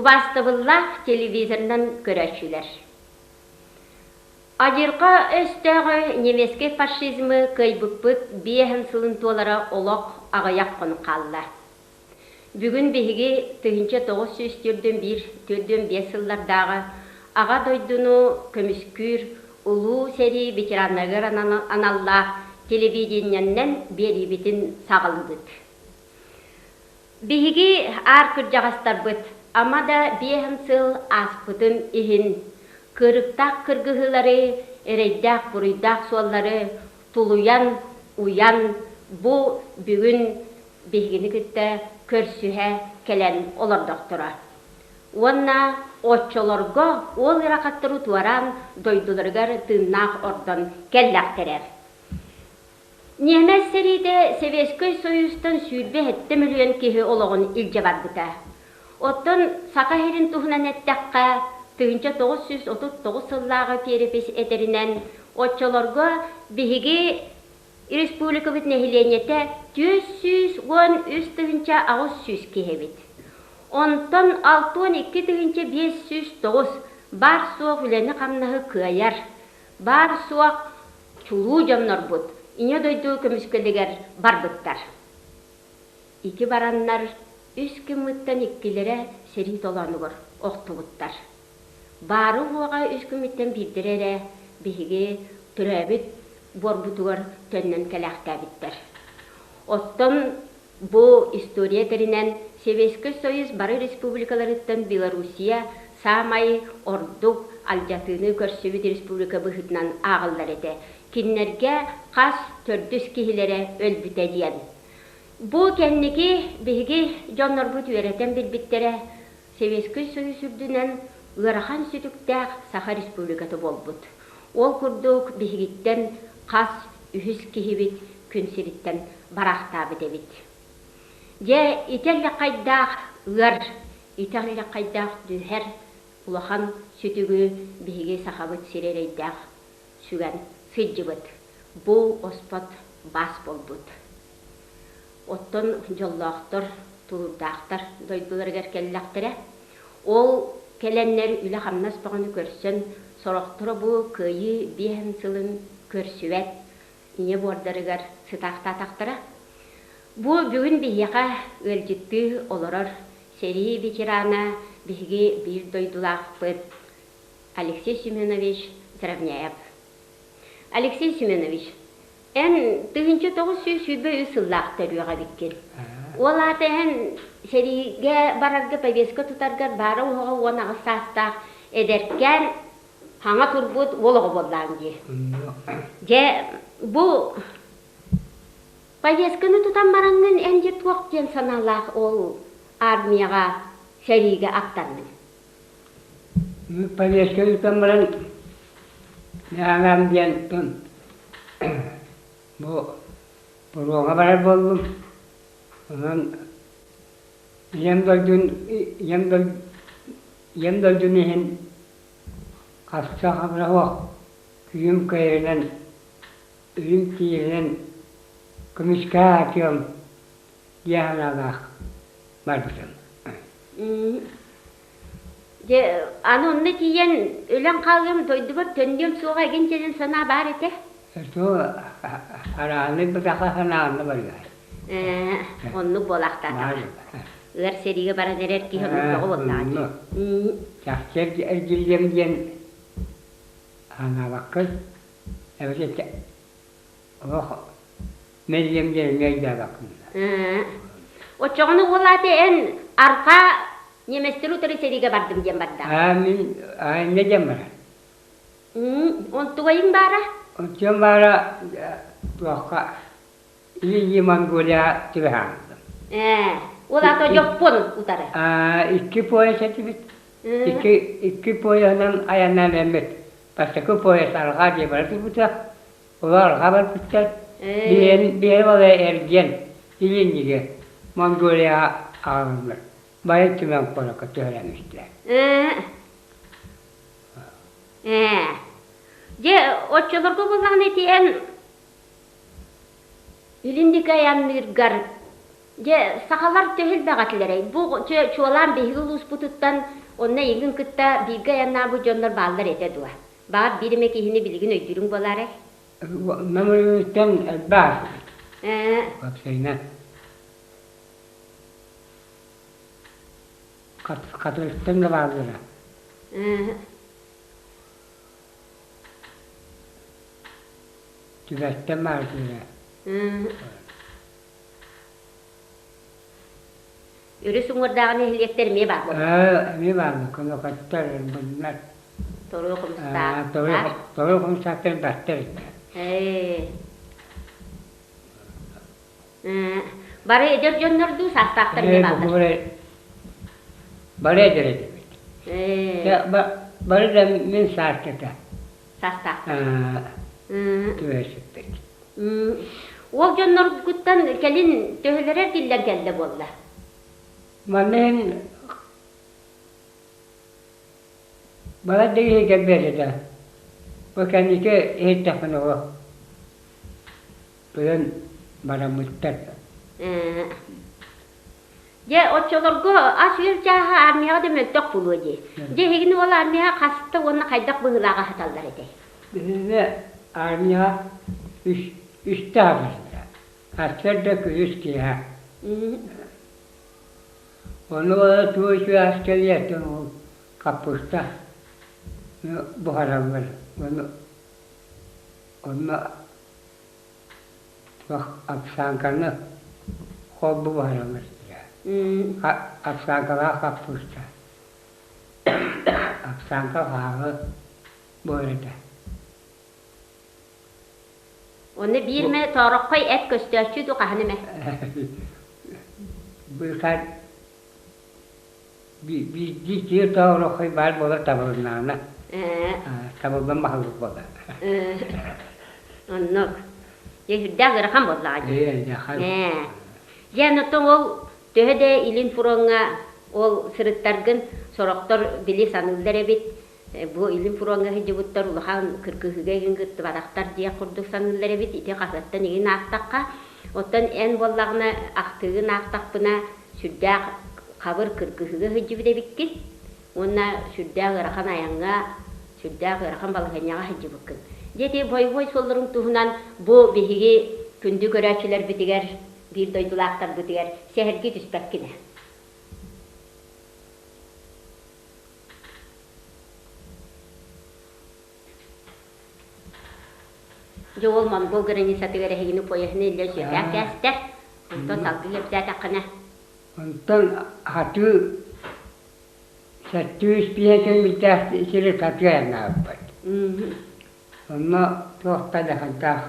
Убаастабыллаах телевизорынан көрөөччүлэр! Адьырҕа өстөөҕү немецкэй фашизмы кыайбыппыт биэһин сылын туолара олох аҕыйах хонук хаалла. Бүгүн биһиги 1941 45 сыллардааҕы Аҕа дойдуну көмүскүүр Улуу сэрии ветераннарыгар аналлаах телевидениеннэн биэриибитин саҕалыыбыт. Биһиги аар кырдьаҕастарбыт ама да биэһин сыл ааспытын иһин, кыырыктаах кыргыһыылары, эрэйдээх-буруйдаах суоллары тулуйан, уйан бу бүгүн биһигини кытта көрсүһэ кэлэн олордохторо. Уонна оччолорго ол ыарахаттары туораан дойдуларыгар тыыннаах ордон кэллэхтэрэ. Ньиэмэс сэриитэ Сэбиэскэй Сойуустан 27 мөлүйүөн киһи олоҕун илдьэ барбыта. Оттон Саха сирин туһунан эттэххэ, 1939 сыллааҕы перепись этэринэн, оччолорго биһиги республикабыт нэһилиэнньэтэ 413 800 киһи эбит. Онтон 62 509 баар-суох үлэни-хамнаһы кыайар, баар-суох чулуу дьоннорбут Ийэ дойду көмүскэлигэр барбыттар. Ити бараннар үс күммүттэн иккилэрэ сэрии толоонугар охтубуттар. Баары-уоҕа үс күммүттэн биирдэрэ эрэ биһиги төрөөбүт буорбутугар төннөн кэлээхтээбиттэр. Оттон Бу история этэринэн, Сэбиэскэй Союз бары республикаларыттан Белоруссия саамай ордук алдьатыыны көрсүбүт республика быһыытынан ааҕыллар этэ. Кинилэргэ хас төрдүс киһилэрэ өлбүтэ диэн. Бу кэнники биһиги дьоннорбут үөрэтэн билбиттэрэ, Сэбиэскэй Союз үрдүнэн ыарахан сүтүктээх Саха Республиката буолбут. Ол курдук биһигиттэн хас үһүс киһибит күн сириттэн бараахтаабыт эбит. Дьэ, ити алльаххайдаах ыар, ити алльаххайдаах түһэр улахан сүтүгү биһиги Сахабыт сирэ эрэйдээх сүгэн сылдьыбыт. Бу оспот баас буолбут. Оттон дьоллоохтор, тулуурдаахтар дойдуларыгар кэллэхтэрэ. Ол кэлэннэр үлэ-хамнас бөҕөнү көрсөн, сорохторо бу Кыайыы биэһин сылын көрсүбэт ийэ буордарыгар сытаахтаатахтара. Бу бүгүн биһиэхэ ыалдьыттыы олорор сэрии ветерана биһиги биир дойдулаахпыт Алексей Семенович Заровняев. Алексей Семенович, эн 1923 сыллаах төрүөх эбиккин. Ол аата эн сэриигэ барарга повестка тутаргар баара-уоҕа 18 саастаах эдэркээн хаҥа турбут уол оҕо буоллаҕыҥ дии. Дьэ, бу повестканы тутан бараҥҥын эн дьэ туох диэн санаалаах ол армияҕа сэриигэ аттанныҥ? Повестка ыытан баран Аҕам диэн бу буруоҕа барар буоллум. Онон ийэм дойдун ийэм ийэм дойдун иһин хаста хабыра суох күүһүм кыайарынан, өйүм тиийэринэн көмүскээ аатыам диэн санаалаах барбытым. Дьэ, аны онно тиийэн өлөн хаалыам, дойдубар төннүөм суоҕа игин диэн санаа баар этэ. Суо арааны бытаха санаанна барыар. Ээ, оннук буолаахтаатаҕа. Ыар сэриигэ баран эрэр киһи оннук бөҕө буоллаҕа дии. Чахчы эргиллиэм диэн санаабаккын, эбэтэр олох мэллиэм диэн эмиэ өйдөөбөккүн. Оччоҕуна уол аата эн арҕаа немецтэри утары сэриигэ бардым диэн барда. Аа мин инньэ диэн барар. Онтугайыҥ баара? Онтуйам баара туохха Илии Монголия түбэһэҕин. Ээ, ол аата Дьоппуон утары. Икки пояс этибит. Икки икки пояһынан айаннаан эммит. Бастакы пояс арҕаа диэ бара турбута. Олор арҕаа барбыттар. Биһиэн биһиэн ол эргиэн илииннигэ Монголияҕа аҕаллылар. Байан түмэн куоракка түһэрэммиттэр. Ээ. Ээ. Дьэ, оччолорго буоллаҕына ити эн Илин диэки айанныыргар. Дьэ, сахалар төһө элбэх этилэрэй? Бу чуолаан биһиги улууспутуттан онно эйигин кытта бииргэ айаннаабыт дьоннор бааллар этэ дуо? Баҕар биир эмэ киһини билигин өйдүүрүҥ буолаарай? Намырыыттан элбэх уопсайынан. Хатырыктан да бааллара. Түбэттэн бааллара. Өрүс уҥуордааҕы нэһилиэктэр эмиэ баар буолла. Эмиэ бааллар, Көнөкөттөр, Ырбыннар. Торуо хомустаахтар. Торуо хомустаахтар баттар Бары эдэр дьоннор дуу, саастаахтар эмиэ бааллар? Бары эдэр этибит. Бары да мин саастата. Саастаахтар. Түбэсиппит. Ол дьонноргуттан кэлин төһөлөрө эргиллэн кэллэ буолла? Манна иһин балай да киһи кэлбэт этэ. Бу кэнники иһиттэхпинэ олох өлөн бараммыттар. Дьэ, оччолорго ас-үөл чааһа армияҕа да мөлтөх буолуо дии. Дьэ, эһигини ол армияҕа хаста уонна хайдах быһыылаах аһаталлар этэй? Биһиги армияҕа үс үстэ аһаталлара. Сарсыарда, күнүс, киэһэ. Ону тугу үчүгэй ас кэлиэттэн ол хаппыыста буһараллар. Ону онно Овсянканы холбу буһараллар Овсянкалаах хаппыыста. Овсянка хааһы буолар этэ. Онно биир эмэ тоороххой эт көстөөччү дуу хаһан эмэ? Быыкаар биирдии киһи тоороххой баар буолар табылыннаҕына табыллан баһылык буолар. Оннук. Дьэ сүрдээх ыарахан буоллаҕа дии. Дьэ онтон ол төһө да илин фроҥҥа ол сырыттаргын сорохтор били саныыллар эбит бу илин фроҥҥа сылдьыбыттар улахан кыргыһыыга игин кыттыбатахтар диэх курдук саныыллар эбит ити хаһыаттан игин аахтахха оттон эн буоллаҕына ахтыыгын аахтахпына сүрдээх хабыр кыргыһыыга сылдьыбыт эбиккин уонна сүрдээх ыарахан айаҥҥа, сүрдээх ыарахан балаһыанньаҕа сылдьыбыккын. Дьэ ити бойобуой суолларын туһунан бу биһиги күндү көрөөччүлэрбитигэр, биир дойдулаахтарбытыгар сэһэргии түспэккин ээ. Дьэ ол монгол границатыгар эһигини поеһын иллэ сүөкээн кээстэ. Онтон салгыы кэпсээтэххинэ. Онтон хатыы сэттиүс биэс сири сатыы айаннаабыппыт. Онно туох да дьаһайдаах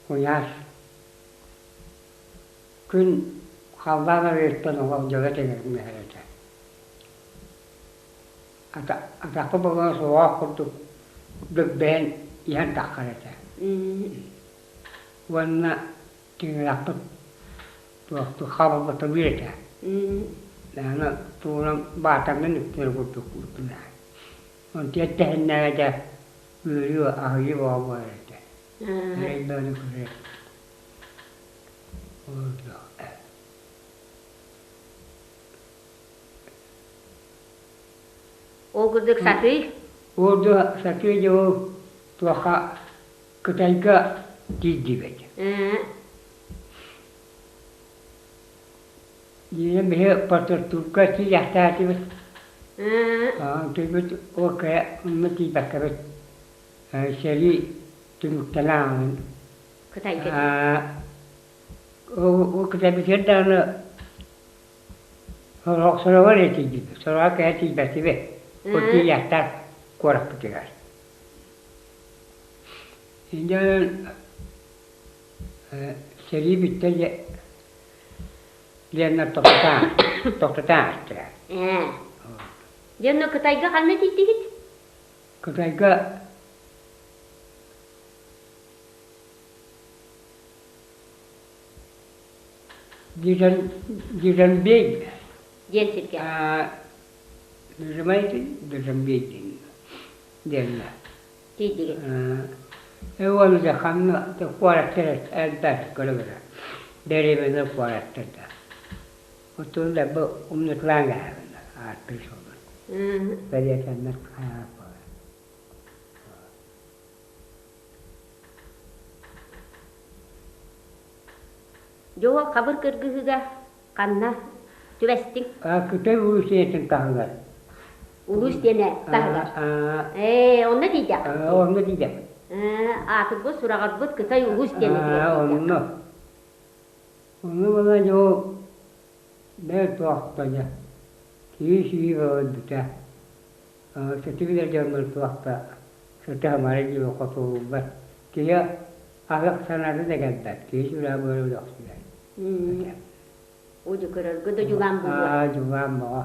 куйаас күн халлаан арыыттан олох дьөлө тэҥэрин этэ. Атахпыт буолан суоҕа курдук бүкбэйэн иһэн таххар этэ. Уонна тыҥырахпыт туохтуу хабыллаталыыр этэ. Аны тугунан баатанан үктэнэр курдук үктэнэр. Онтон эттэһиннэҕэ дьэ үөрүү аһыйыы бөҕө буолар этэ. Эрэй бөҕөнү көрөр Ол курдук сатыы? Ол да сатыы дьэ ол туохха Кытайга тиийдибит. Диэн биһи Портартурга тиийэхтээтибит. Онтубут ол кыайа онно тиийбэккэбит сэрии түмүктэнэн Кытайга ол Кытайбытыгар даҕаны сороҕор эрэ тиийдибит, сороҕор кыайа тиийбэтибит. Ол тиийиэхтээх куораппытыгар. Инньэ сэрии бүттэ диэннэр тохтотоон тохтотоон астылар. Дьэ онно Кытайга ханна тиийдигит? Кытайга Дижанбей диэн сиргэ. Дижамай Дижанбей диэн диэннэ. Тиийдигит. Уонна ханна куораттар элбэх көрө-көрө. Дэриэбинэ куораттар да. Оттон да бу умнутулаан кээһэбин ааттыы суолун. Бэлиэтэммит хайаах буолар. Дьэ ол хабыр кыргыһыыга ханна түбэстиҥ? Кытай улуус диэнтэн таһыгар. Улуус диэнэ таһыгар. Ээ, онно тиийдэххит дии. Онно тиийдэхпит. Аатырбыт, сураҕырбыт Кытай улуус диэнэтигэр тиийдэххит. Онно. Ону була дьол бэл туохта дьэ киһи сии өлбүтэ. Сыты билэр дьоннор туохта сыты-хамара диэби хотуолууллар. Киһи аһыах санаата да кэлбэт, киһи сүрэҕэ быара өлөхсүйэр. Удьу көрөргө да дьулаан буолуо. Аа, дьулаан бөҕө.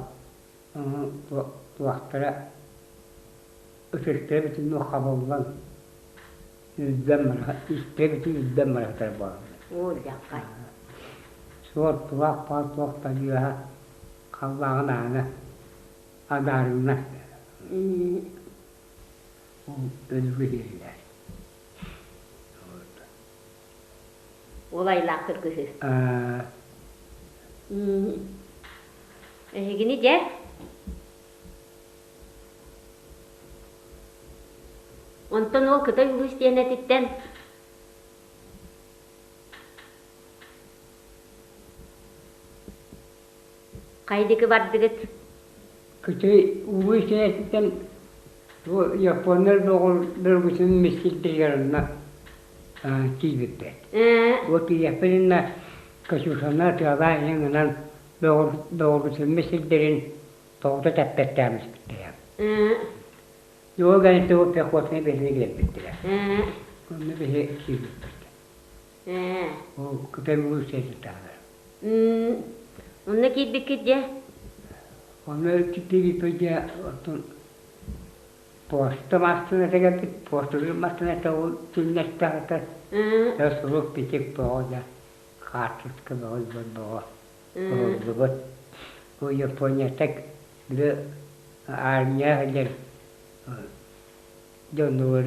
Туохтара ытыстара бүтүннүү хабыллан үрдэн барар, истэ бүтүн үрдэн барар буолаллар. Уолдьаххай. Суор туох баар туох да үөһэ халлааҕын аана адаарынна. Ол өлүгү иһиллэр. Ол айылаах кыргыһыы. Эһигини дьэ Онтон ол Кытай улуу истиэнэтиттэн хайдыкы бардыгыт? Кытай улуу истиэнэтиттэн бу японнар бөҕөргүтүн миссилдэригэр онно тиийбиппит. Ол тиийиэхпитинэ Катюшаны тыалаан иһэн гынан бөҕөргүтүммүт сирдэрин тоҕута тэппэттээмиспиттэрэ. Ол кэнниттэн ол пехотнай биһини биэрбиттэрэ. Онно биһи киирбиппит. Ол Кытай улуус сиэтиттээҕэр. Онно киирбиккит дьэ? Онно киирбиппит дьэ оттон почта массыыната кэлбит, почталыыр массыыната ол түннэстэҕитэ. Сурук бичик бөҕө дьэ, хаартыска бөҕө бөҕө Уһуллубут. Бу Японията били армия сылдьар дьонугар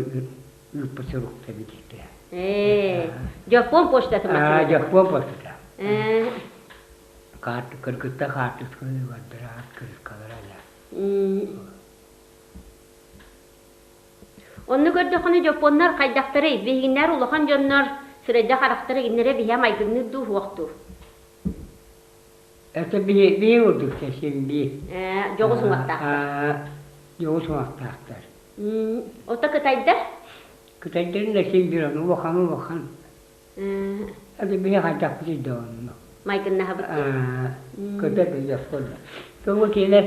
ыыппыт сурукта эбит Ээ, Дьоппуон почтата Аа, Дьоппуон почтата. Карт кыргытта хаартысканы бардара кырыскалара да. Онно көрдөххүнэ дьоппуоннар хайдахтарый? Биһигиннэр улахан дьоннор сирэйдэх-харахтара иннэрэ биһиэ майгынныыр дуу, суох дуу? Это биһи биһи курдук син биир. Ээ, дьоҕус уҥуохтаахтар. Дьоҕус уҥуохтаахтар. Ото кытайдар? Кытайдарын да син биир ону улахан улахан. Это биһи хайдахпытый да онно. Майгыннаһабыт. Кытай японнар. Тоҕо кинилэр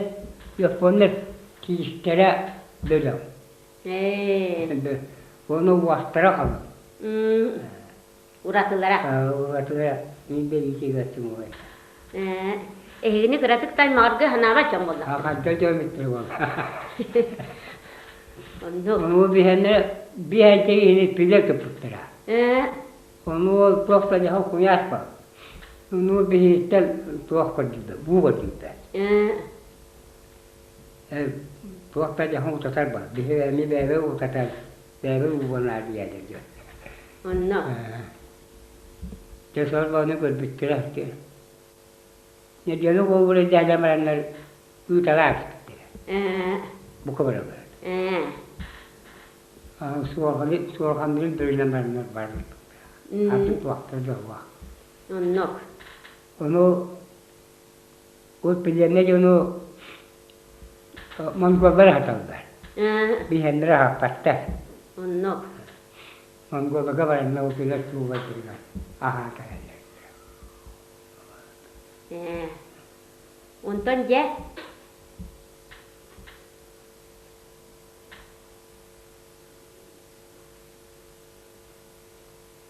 японнар киистэрэ бөдөҥ. Ээ. Ону уостара халыҥ. Уратылара. Уратылара мин бэлиитигэ тумугай. Эһигини кыратык таймаҕарга санаабат дьон буоллахтар. Ханта дьомиттэр буолла. Оннук. Ону биһэннэ биһэнчэ иһини пиле туппуттара. Ону туох да дьаһал куйаас бар. Ону биһиттэн туох көрдүбэ, буу көрдүбэ. Туох да дьаһал утатар бар. Биһи эми бэйбэ утатар, бэйбэ ууганаар диэлэр дьон. Онно. Дьэ сорбону көрбүттэрэ. Нэдиэлэ буолбута дьээдьэ бараннар ыыталаан испиттэрэ. Бука бараллар. Суорҕаны суорҕаннарын бүрүнэн бараннар барбыттара. Атын туохтар да суох. Оннук. Ону ол пленнэй дьону монголлар аһаталлар. Биһэннэр аһаппаттар. Оннук. Монголга баранна ол күнэр туубайдырыгар аһаан кэлэллэр. Ээ. Онтон дьэ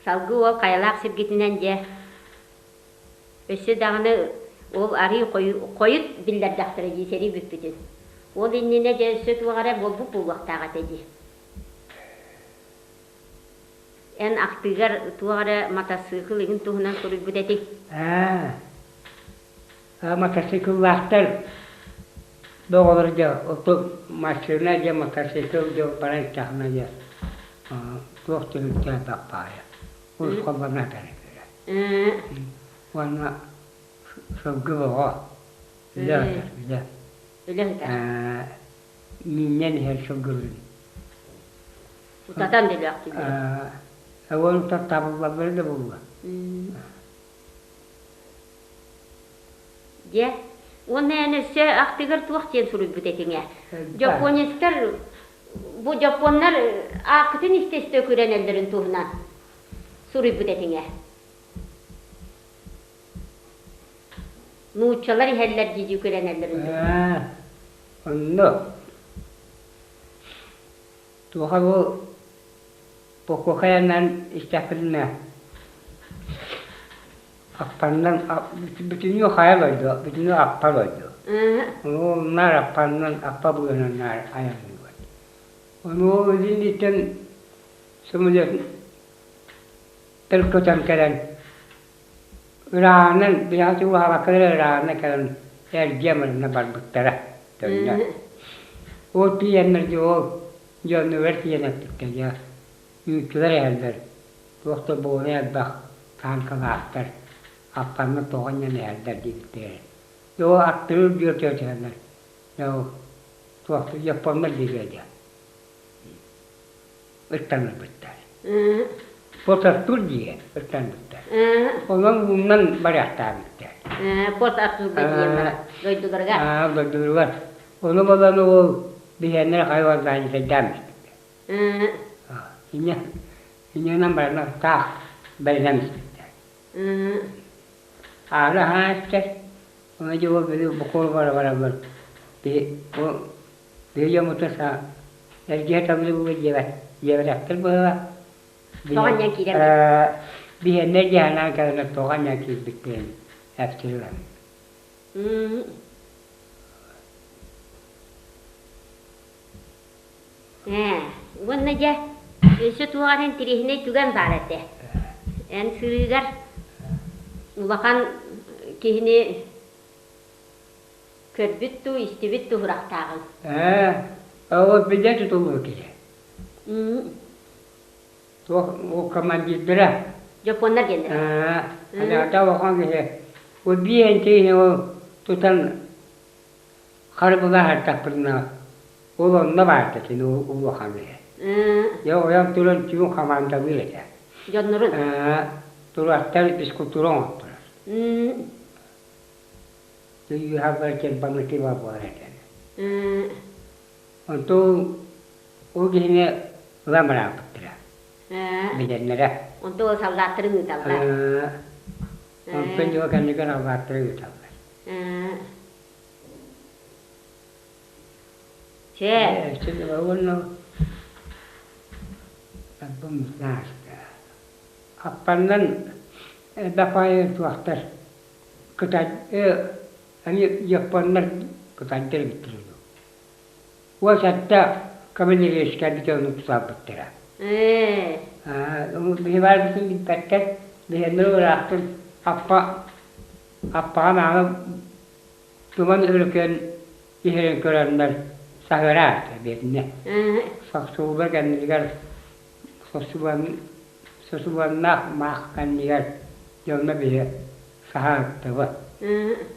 салгыы уол хайалаах сиргитинэн дьэ өссө даҕаны ол арыы хойут биллэрдэхтэрэ дии сэрии бүппүтүн. Ол иннинэ дьэ өссө туох эрэ буолбут буолуохтаах этэ дии. Эн ахтыыгар туох эрэ матасыыкыл игин туһунан суруйбут этиҥ. Аа, матасыыкыллаахтар бөҕөлөр дьэ, ото массыына дьэ матасыыкыл дьэ баран истэххинэ дьэ туох түбүктээх баппаайа урусхаллана этэр этилэр. Уонна Сылгы бөҕө. Үлэ ыытар, үлэ. Үлэ ыытар. Миинньэн иһэр сылгылыын. Утатан да өлөөхтүүллэр. Уон утар табыллаллара да буолуо. Дьэ, уонна эн өссө ахтыгар туох диэн суруйбут этиҥ ээ? Дьоппуонецтар бу дьоппуоннар ааккытын истэ-истэ күрэнэллэрин туһунан суруйбут этиҥ ээ. Нууччалар иһэллэр дии күрэнэллэрин туһунан. Онно туоха бу Покухайанан истэхпитинэ Аппаннан бүтүннүү хайа дойду, бүтүннүү аппа дойду. Ону наар аппаннан, аппа быыһынан наар айанныыбыт. Ону илин самолет тыл көтөн кэлэн ырааҕынан биһиэхэ чугаһаабакка эрэ ырааҕынан кэлэн эргиэ манна барбыттара төннөн. Ол тиийэннэр дьэ ол дьоннугар тиийэн эппиттэр дьэ үүттүлэр иһэллэр туох да буолуо элбэх таанкалаахтар аппанна тоҕо анньан иһэллэр диэбиттэрэ. Дьэ ол аттары үрдүгэр түһэллэр. Дьэ ол туох японнар диэки дьэ ыттанырбыттар. Порт Артур диye ыттанбыттар. Онон уунан барыахтаабыттар. Порт Артурга тиийэн баран дойдуларыгар. Дойдуларыгар. Ону балан ол биһиэннэр хайван сайдаан Инньэ инньэнэн баран таах бэринэн испиттэр. Аара аһаан истэр, ону дьэ ол били бокуол бара бараллар биһи ол биһи дьоммутун саа эргиһэ табыллыбыт диэбэт диэбэтэхтэр быһыылаах. Тоҕо анньан киирэн Биһиэннэр дьаһанаан кэлэннэр тоҕо анньан киирбиттэрин эптилэр. Ээ, уонна дьэ, өссө туох эрэ интэриэһинэй түгэн баар этэ. Эн сырыыгар улахан киһини көрбүт дуу, истибит дуу сурахтааҕыҥ. Ээ, ол билэ тутуллубут киһи. Туох ол командирдара. Дьоппуоннар диэннэр. Ээ, аната улахан киһи. Ол биир киһини ол тутан Харбылаһар таппырна ол онно баарта кини улахан үһү. Дьэ ойон туран түүн хамаандалыыр этэ. Дьоннорун? Туруоттар физкультура оҥотторор. Үһэ чербаныты буолар этэ. Онтон ол киһини ылан барааппыттара. Билэннэрэ. Онтон ол саллааттарын ыыталлар. Онтон дьыл кэннигэр саллааттары ыыталлар. Чэ. Уонна Аппаннан элбэх баайы туохтар кытай они японнар кытайдар эбиттэр үһү. Уон сэттэ кавалерийскай бүтэ тутаабыттара. Биһи баарбытын билбэттэр, биһиэннэр ыраахтан аппа Аппаҕа мааҕы туман өрүкүйэн иһэрин көрөннөр саһыара биэрдэ. Сохсуба кэннигэр сосубаннаах маах кэннигэр дьонно биһи саһааттыбыт.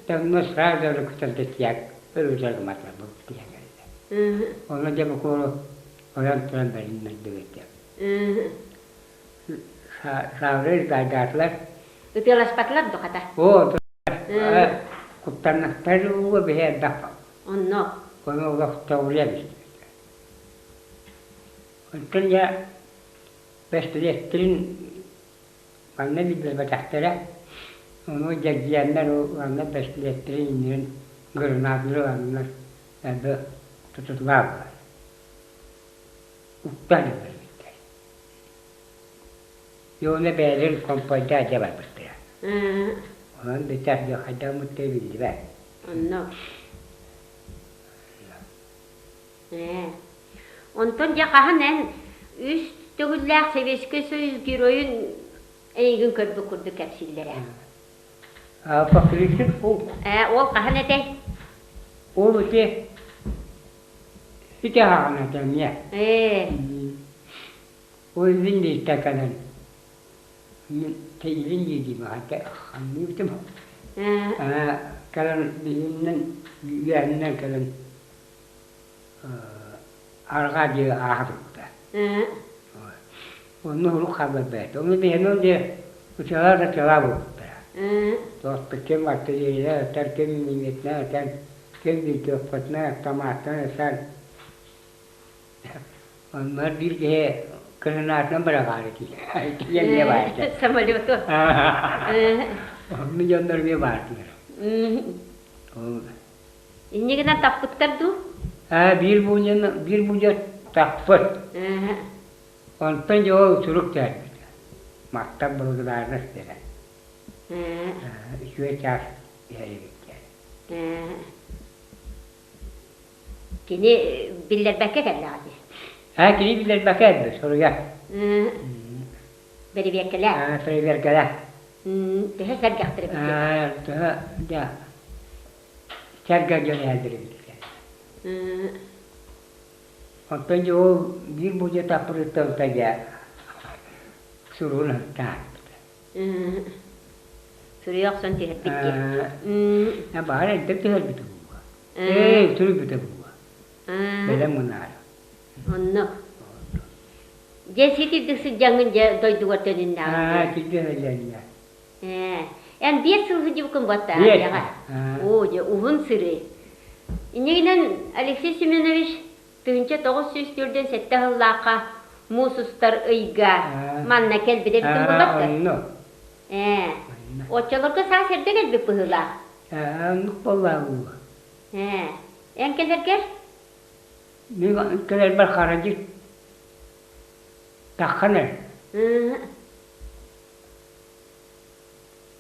Дьонно сразу өрүкүтэргэ тиийэн өрүтэр гымматылар тиийэн кэллэ. Онно дьэ букуору ойон туран бэриннэрдибит. Саабыры ырдаайдаатылар. Ытыаласпатылар дуо хата? Оо, куттаннахтар ууга биһи элбэх Онно. Ону олох тоҕуруйан истибитэ. Онтон дьэ бэстилиэттэрин манна биллэрбэтэхтэрэ. Ону дьэгдьийэннэр манна бэстилиэттэрин иннин гранатаны ыланнар элбэх тутулаабылар. Уктан өлөрбүттэр. Дьэ бэйэлэрин компойдаа дьэ барбыттара. Онон бүтэр дьэ хайдах муттай биллибэт. Онно. Ээ. Онтон дьэ хаһан эн үс төгүллээх Советскай Союз геройун эйигин көрбүт курдук кэпсииллэрэ. Покрышек ол. Ээ, ол хаһан этэй? Ол ити ити аҕана эмиэ. Ээ. Ол илин диэки кэлэн, мин илин дии диибин, ханныыбытым. Кэлэн биһиннэн үөһэннэн кэлэн арҕаа диэки ааһа турбута. Онно урук хаалларбат. Ону биһиги дьэ ытыалаа да ытыалаа буолбуттара. Туоспут ким артиллерия ытар, ким минометынан ытар, ким винтовкатынан, автоматтан ытар. Оннугар биир киһи кырынаатынан быраҕаары тиийэн эмиэ баар этэ. Самолету. Онно дьоннор эмиэ баардылар. Ол Инньэ гынан таппыттар дуу? Аа, биир буулдьаны биир буулдьа таппыт. Онтон дьэ ол сурук түһэрбитэ. Маттан благодарность диэн. Үчүгэй чаас иһэр эбит диэн. Кини биллэрбэккэ кэллэҕэ дии. Аа, кини биллэрбэккэ кэлбит, суруйар. Бэрэбиэркэлээ. Аа, бэрэбиэркэлээ. Төһө сэргэхтэр эбит. Аа, төһө, дьэ, сэргэ дьон иһэллэр эбит. Онтон дьэ ол биир буулдьа таппырыттан дьэ суругун ыһыктаабыт. Суруйа охсон түһэрбит дии. Баҕар эрдэ түһэрбитэ буолуо. Ээ, суруйбута буолуо. Бэлэм гынаары. Онно. Дьэ ситирдик сылдьаҥҥын дьэ дойдугар төнүннэҕиҥ Аа, сиргэ сылдьанньа. Ээ, эн биэс сыл сылдьыбыккын буотта армияҕа. Оо, дьэ, уһун сырыы. Инньэ Алексей Семенович 1947 сыллаахха муус устар ыйга манна кэлбит эбитин буолбат Онно. Ээ, оччолорго саас эрдэ кэлбит быһыылаах. Ээ, оннук буоллаа Ээ, эн кэлэргэр? Мин кэлэрбэр харадьыт таххан эрэ.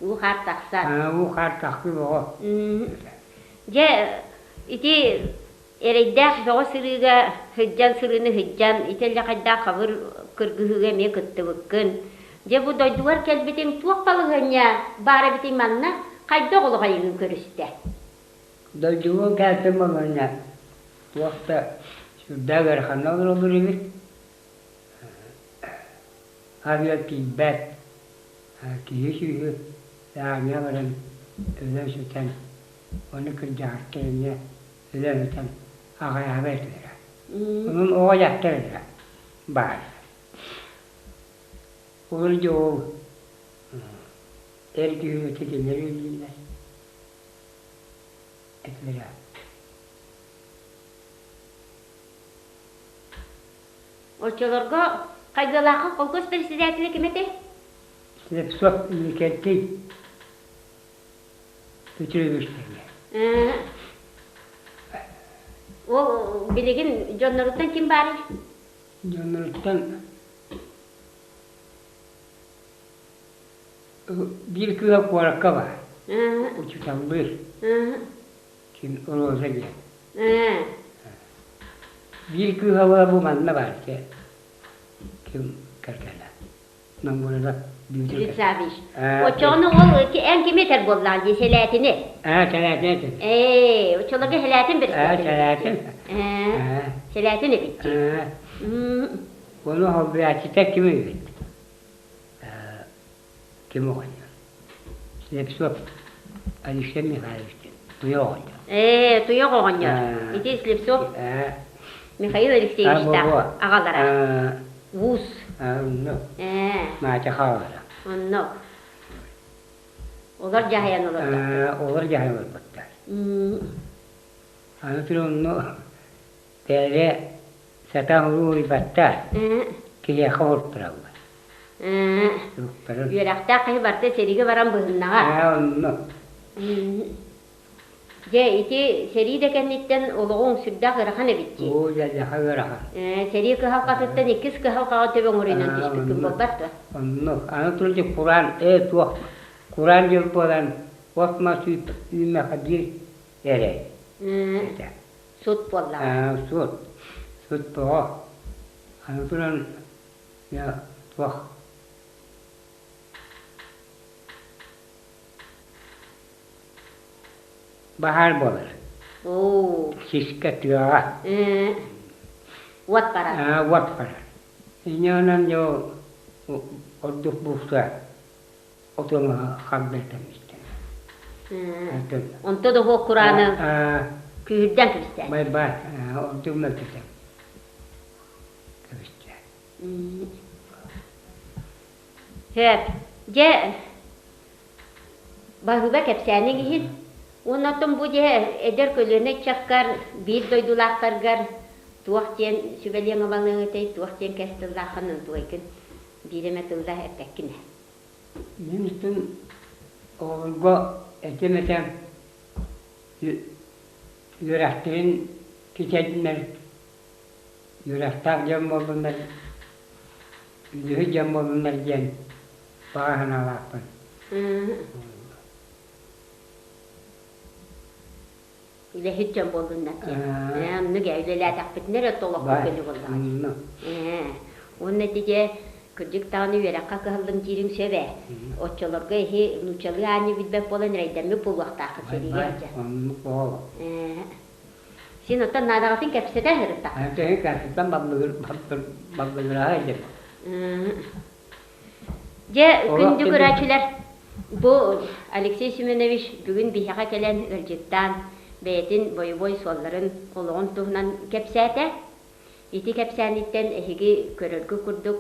Уу хаар тахсар. Уу хаар тахсыы бөҕө. Дьэ, ити эрэйдээх бөҕө сырыыга сылдьан сырыыны сылдьан, ити эллэхэйдээх хабыр кыргыһыыга эмиэ кыттыбыккын. Дьэ, бу дойдугар кэлбитиҥ туох балаһыанньа баар эбитий манна? Хайдах олох эйигин көрүстэ? Дойдугун кэлтим балаһыанньа туох да сүрдээх ыараханна олороллор эбит. Арыйа тиийбэт, киһи сүөһү армия баран өлөн-сүтэн, ону кырдьаҕастар эмиэ өлөн-сүтэн аҕыйаабат этилэрэ. Онон оҕо дьахтар эрэ баар. Ол дьэ ол эр киһи кинилэр үлэлииллэр этилэрэ. Оччолорго Хайгыалаахха холкуос председателэ ким этэй? Слепцов Иннокентий Петрович диэн. Ол билигин дьонноруттан ким баарый? Дьонноруттан биир кыыһа куоракка баар. Учууталлыыр. Ким Роза диэн. Биир кыыһа бу манна баар этэ. Ким кэргэнэ. Намбурада Дмитрий Саввич. Оччоҕуна ол эн кими этэр буоллаҕын дии сэлээтини? Ээ, сэлээтини этин. Ээ, оччолорго сэлээтин Ээ, сэлээтин. Ээ, сэлээтин эбит дии. Ээ. Ону холбуйааччыта ким эбит? Ким оҕонньор? Слепцов Алексей Михайлович диэн Туйах оҕонньор. Ээ, Туйах оҕонньор. Ити Слепцов Михаил Алексеевичтаах аҕалара. Уус. Онно. Маачаха аҕалара. Онно. Олор дьаһайан олорбуттар. Олор дьаһайан олорбуттар. Аны туран онно Бэйэ сатаан уруйбаттар, киһиэхэ уһуктараллар. Уһуктарын. Үөрэхтээх киһи барыта сэриигэ баран быһыннаҕа. Ээ, онно. Дьэ, ити сэрии да кэнниттэн олоҕуҥ сүрдээх ыарахан эбит дии. Оо, дьэ, ыарахан. Сэрии кыһалҕатыттан иккис кыһалҕаҕа төбө оҥоруйунан түспүккүн буолбат дуо? Онно. Аны туран кураан, ээ, туох, кураан дьыл буолан, от-мас үүммэхэ биир эрэй этэ. Сут буоллаҕа. Сут. Сут тоҕо? Аны туран туох баһаар буолар. Оо. Сискэ тыаҕа. Уот барар. Уот барар. Инньэ гынан дьэ ордук буукса отоҥо хагдардан истэ. Онто да уһуок курааны күүһүрдэн кэбистэ. Бай-бай, онтук мөлтөтөн кэбистэ. Сөп. Дьэ, баһыыба кэпсээниҥ иһин. Уонна оттон бу дьэ эдэр көлүөнэ ыччаккар, биир дойдулаахтаргар туох диэн сүбэлиэҥ абалыаҥ этэй, туох диэн кэс тыллааххын онтугайгын биир эмэ тылла эппэккин ээ. Мин устун оҕолорго этим этэ үөрэхтэрин кичэйдиннэр, үөрэхтээх дьон буоллуннар, үлэһит дьон буоллуннар диэн баҕа санаалаахпын. Үлэһит дьон буоллуннар диэн. Оннук ээ, үлэлээтэхпитинэ эрэ олохпут көнө буоллаҕа дии. Уонна ити дьэ, кырдьык даҕаны үөрэххэ кыһаллыҥ диириҥ сөп ээ. Оччолорго эһи нууччалыы аанньа билбэт буолан эрэйдэммит буолуохтааххыт сэриигэ сылдьан. Оннук буолуо. Син оттон наадаҕытын кэпсэтэ сырыттаххыт. Төһө кэпсэтэн баллыгыраһа илим. Дьэ, күндү көрөөччүлэр, бу Алексей Семенович бүгүн биһиэхэ кэлэн ыалдьыттаан бэйэтин бойобуой суолларын, олоҕун туһунан кэпсээтэ. Ити кэпсээниттэн эһиги көрөргүт курдук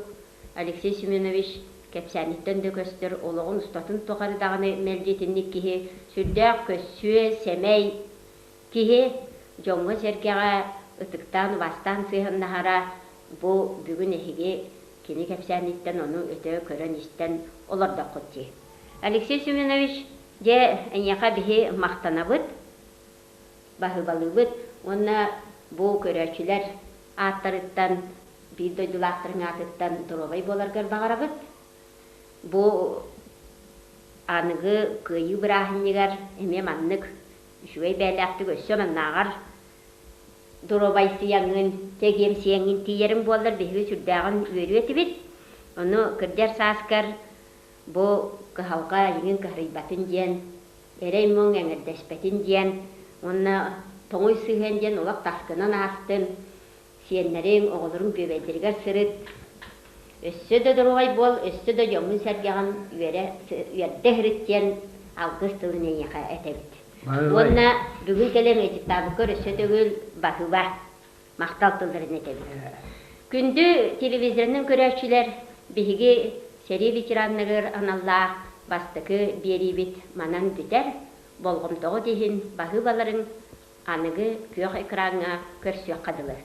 Алексей Семенович кэпсээниттэн да көстөр олоҕун устатын тухары даҕаны мэлдьи итинник киһи сүрдээх көссүө, сэмэй киһи дьоҥҥо-сэргэҕэ ытыктаан-убаастаан сыһыаннаһара бу бүгүн эһиги кини кэпсээниттэн ону өтө көрөн-истэн олордоххут дии. Алексей Семенович, дьэ, эйиэхэ биһи махтанабыт, баһыыбалыыбыт уонна бу көрөөччүлэр ааттарыттан, биир дойдулаахтарыҥ аатыттан доруобай буоларгар баҕарабыт. Бу аныгы Кыайыы бырааһынньыгар эмиэ маннык үчүгэй бэйэлээхтик өссө маннааҕар доруобайсыйаҥҥын, чэгиэмсийэҥҥин тиийэриҥ буоллар биһиги сүрдээҕин үөрүө этибит. Ону кырдьар сааскар бу кыһалҕа эйигин кыһарыйбатын диэн, эрэй-муҥ эҥэрдэспэтин диэн уонна тоҥуй сыһыан диэн олох таскынан аастын, сиэннэриҥ, оҕолоруҥ бүөбэйдэригэр сырыт. Өссө да доруобай буол, өссө да дьоҥҥун-сэргэҕин үөрэ, үөрдэ сырыт диэн алгыс тылын эйиэхэ этэбит. Уонна бүгүн кэлэн ыалдьыттаабыккар өссө төгүл баһыыба, махтал тылларын этэбит. Күндү телевизорынан көрөөччүлэр, биһиги сэрии ветераннарыгар аналлаах бастакы биэриибит манан бүтэр. Болҕомтоҕут иһин баһыыбаларыҥ аныгы күөх экраҥҥа көрсүөххэ дылы.